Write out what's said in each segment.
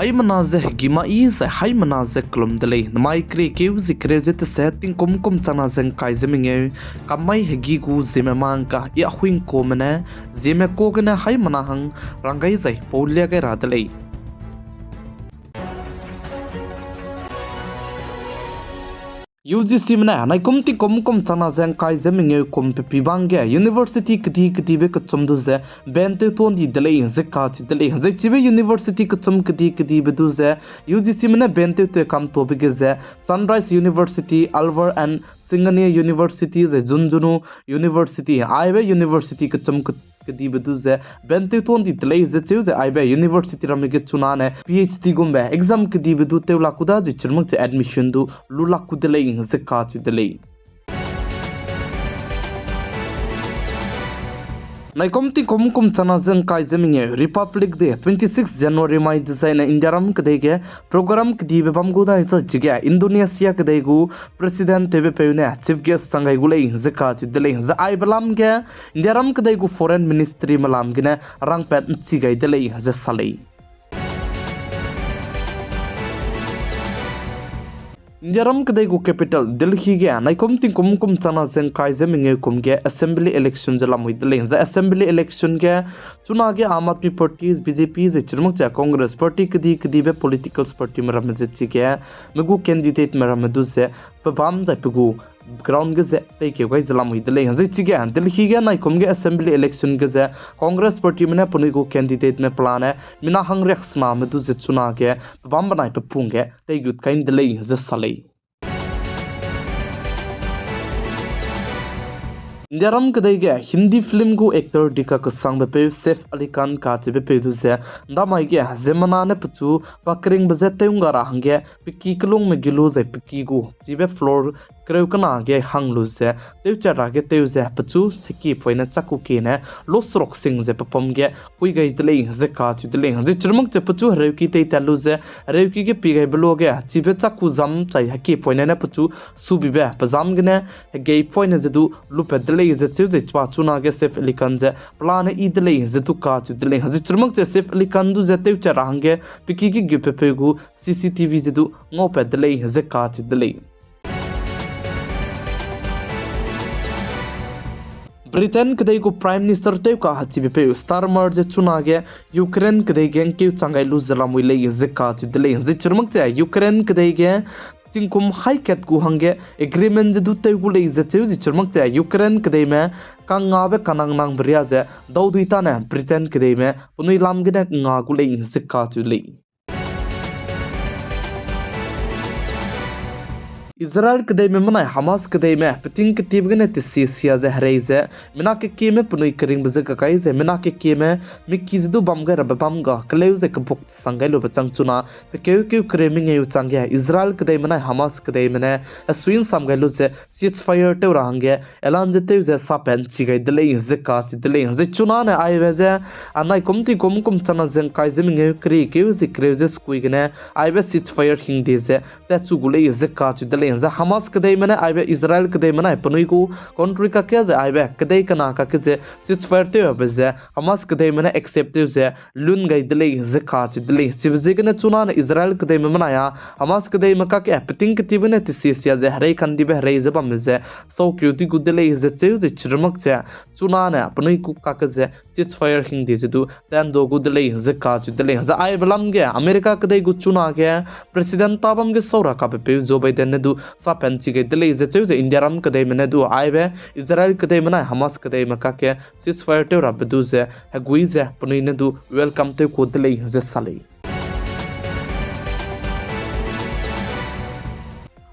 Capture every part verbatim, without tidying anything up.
Haimena ze hegî ma i zai haimena ze kelum de lei. Namai kerekeu zie kereu ze tese tingkum kum changna ze ngkai ze mengeu, kammai hegî gu ziemme mangka i Ahuingkuame ne ziemme ka gene haimena hang rang gai zai pau lia gai ra de lei. U G Cme ne naikum tingkum kum changna ze ngkai ze mengeu kum pe pî bang ge university kedi kedibe kechum du ze ban tew tuan di de lei ze kacheu de lei. Zai chibe university kechum kedi kedibe du ze U G Cme ne ban tew tew kam tuabe ge ze Sunrise University, Alwar and Singhania University zai Zhunzhunu University, aibe university kechum ke- kedibe du ze ban tew tuan di de lei ze cheu ze aibe university ramme ge chunane P H D gumbe exam kedibe du tew lak ku da zai chirmak ze admission du lu lak ku de lei ze kacheu de lei. Naikum tingkum kum changna ze ngkai ze mengeu Republic Day, twenty six January mai dezaine Indiaram kedei ge program kedibe bam gu dai zai chige Indonesia kedei gu President tewbepeu ne chief guest chang gai gu lei ze kacheu de lei. Zai aibe lam ge Indiaram kedei gu Foreign Ministryme lam gene rangpat nchi gai de lei ze sa lei. Indiaram kedei gu capital Delhi ge naikum tingkum kum changna ze ngkai ze mengeu kum ge assembly election ze lamui de lei. Zai assembly election ge chunage Aam Aadmi Party, B J P zai chirmak ze Congress Party kedi kedibe political partyme ramme ze chige me gu candidateme ramme du ze pebam zai pe gu ground ge ze teikeu gai ze lamui de lei. Zai chige Delhi ge naikum ge assembly election ge ze Congress partyme ne penui gu candidateme pelane mina hangriaksename du ze chunage pebam benai pepung ge teigut kai de lei ze sa lei. Indiaram kedei ge Hindi film gu actor dika kesangbe peu Saif Ali Khan kacheube peu du ze ndamai ge ziemmena ne pechu pa keringbe ze tew ngga ra hangge pe ki kelungme ge lu zai pe ki gu chibe floor kereu kena ge hang lu ze tewchat ra ge tew ze pechu hekie poine chak ku kiene loseruk sing ze pepum ge pui gai de lei ze kacheu de lei. Zai chirmak ze pechu hereuki teitat lu ze hereuki ge pie gaibe luage chibe chak ku zam chai hekie poine ne pechu subibe pezam gene hegei poine ze du lupat de lei ze cheu ze pa chunage Saif Ali Khan ze pelane yi de lei ze du kacheu de lei. Zai chirmak ze Saif Ali Khan du ze tewchat ra hangge pe ki ge gutbe peu gu C C T V ze du ngaupat de lei ze kacheu de lei. Britain kedei gu Prime Minister tewka hechibe peu Starmer ze chunage Ukraine kedei ge ngkeu chang gai lu ze lamui lei ze kacheu de lei. Zai chirmak ze Ukraine kedei ge tingkum hai kat gu hangge agreement ze du tew gu lei ze cheu ze chirmak ze Ukraine kedeime kangngabe kanangnangbe ria ze daudui tane Britain kedeime penui lam gene nga gu lei ze kacheu lei. Israel kedeime menai Hamas kedeime peting ketibe gene tesie sia ze herei ze mina kekieme penui keringbe ze kakai ze mina kekieme miki ze du bam gai rabe bam ga keleu ze kebuk sang gai lube chang chuna pe keukeu kereu mengeu changge Israel kedeime nai Hamas kedeime ne hesui nsam gai lu ze ceasefire tew ra hangge elan ze tew ze sapen chi gai de lei ze kacheu de lei. Zai chunane aibe ze anai kum tingkum kum changna ze ngkai ze mengeu kerekeu ze kereu ze sukui gene aibe ceasefire hingde ze tatchu gu lei ze kacheu de lei. Zai Hamas kedeime ne aibe Israel kedeime nai penui gu country kakge ze aibe kedei kena kakge ze ceasefire tewbe ze Hamas kedeime ne accept tew ze lun gai de lei ze kacheu de lei. Chibe ziegene chunane Israel kedeime menai a Hamas kedeime kakge peting ketibe ne tesie sia ze herei kandibe herei ze bambe ze saukeu di gu de lei ze cheu ze chirmak ze chunane penui gu kakge ze ceasefire hingde ze du tando gu de lei ze kacheu de lei. Zai aibe lam ge America kedei gu chunage President tabam ge saura kabe peu Joe Biden ne du sapen chi gai de lei ze cheu ze Indiaram kedeime ne du aibe Israel kedeime nai Hamas kedeime kakge ceasefire tew rabe du ze hegui ze penui ne du welcome tew ku de lei ze sa lei.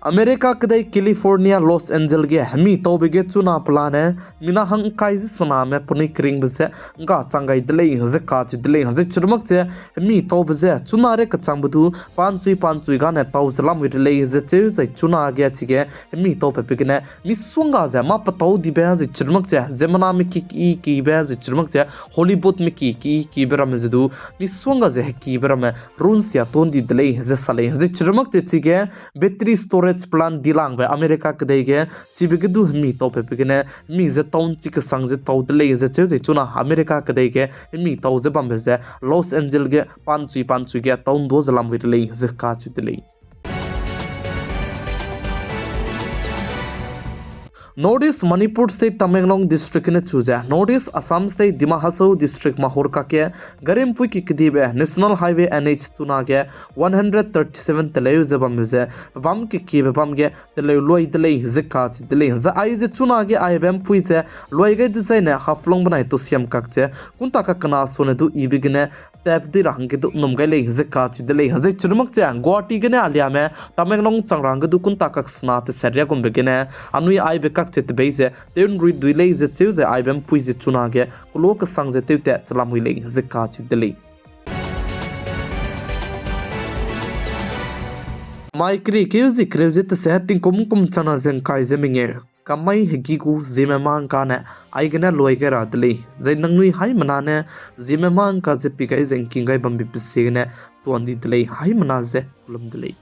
America kedei California Los Angeles ge hemi taube ge chuna pelane mina hang ngkai ze sename penui keringbe ze ngga chang gai de lei ze kacheu de lei. Zai chirmak ze hemi taube ze chuna re kechangbe du panchui panchui gane tau ze lamui re lei ze cheu zai chunage chige hemi taupe pe gene misongga ze mâ petau dibe zai chirmak ze ziemmena miki ki kibe zai chirmak ze Hollywood miki ki kibe ramme ze du misongga ze hekibe ramme runsia ton di de lei ze sa lei. Zai chirmak ze chige battery storage Plan dilangbe America kedei ge, chibe ge du hemi taupe pe gene, hemi ze town chi kesang ze tau de lei ze cheu ze chuna America kedei ge, hemi tau ze bambe ze Los Angeles ge, panchui panchui ge town du ze lamui de lei ze kacheu de lei. North East Manipur State Tamenglong District ne chu ze, North East Assam State Dima Hasao District mahur kak ge, gari mpui ki kedibe National Highway N H chuna ge one hundred thirty seven teleu ze bambe ze, bam kekiebe bam ge teleu luai de lei ze kacheu de lei. Zai aize chuna ge aibe mpui ze luai gai dezaine Haflong benai Tosiam kak ze, kunta kak kena sone du ibe gene, tap dui ra hangge du num gai lei ze kacheu de lei. Zai chirumak ze Guwahati gene aliame Tamenglong chang ra hangge du kunta kak sena teset ria gumbe gene, anui aibe kak ze tebei ze tew nrui dui lei ze cheu ze aibe mpui ze chuna ge kelo kesang ze tewtat chelamui lei ze kacheu de lei. Mai keri keu ze kereu ze tese tingkum kum chana ze ngkai ze mengeu, kamai hegi gu Zeme mangka ne aigene luai gai ra de lei. Zai nangnui haimena ne Zeme mangka ze pi gai ze ngking gai bambe pe ziegene tuan di de lei, haimena ze kelum de lei.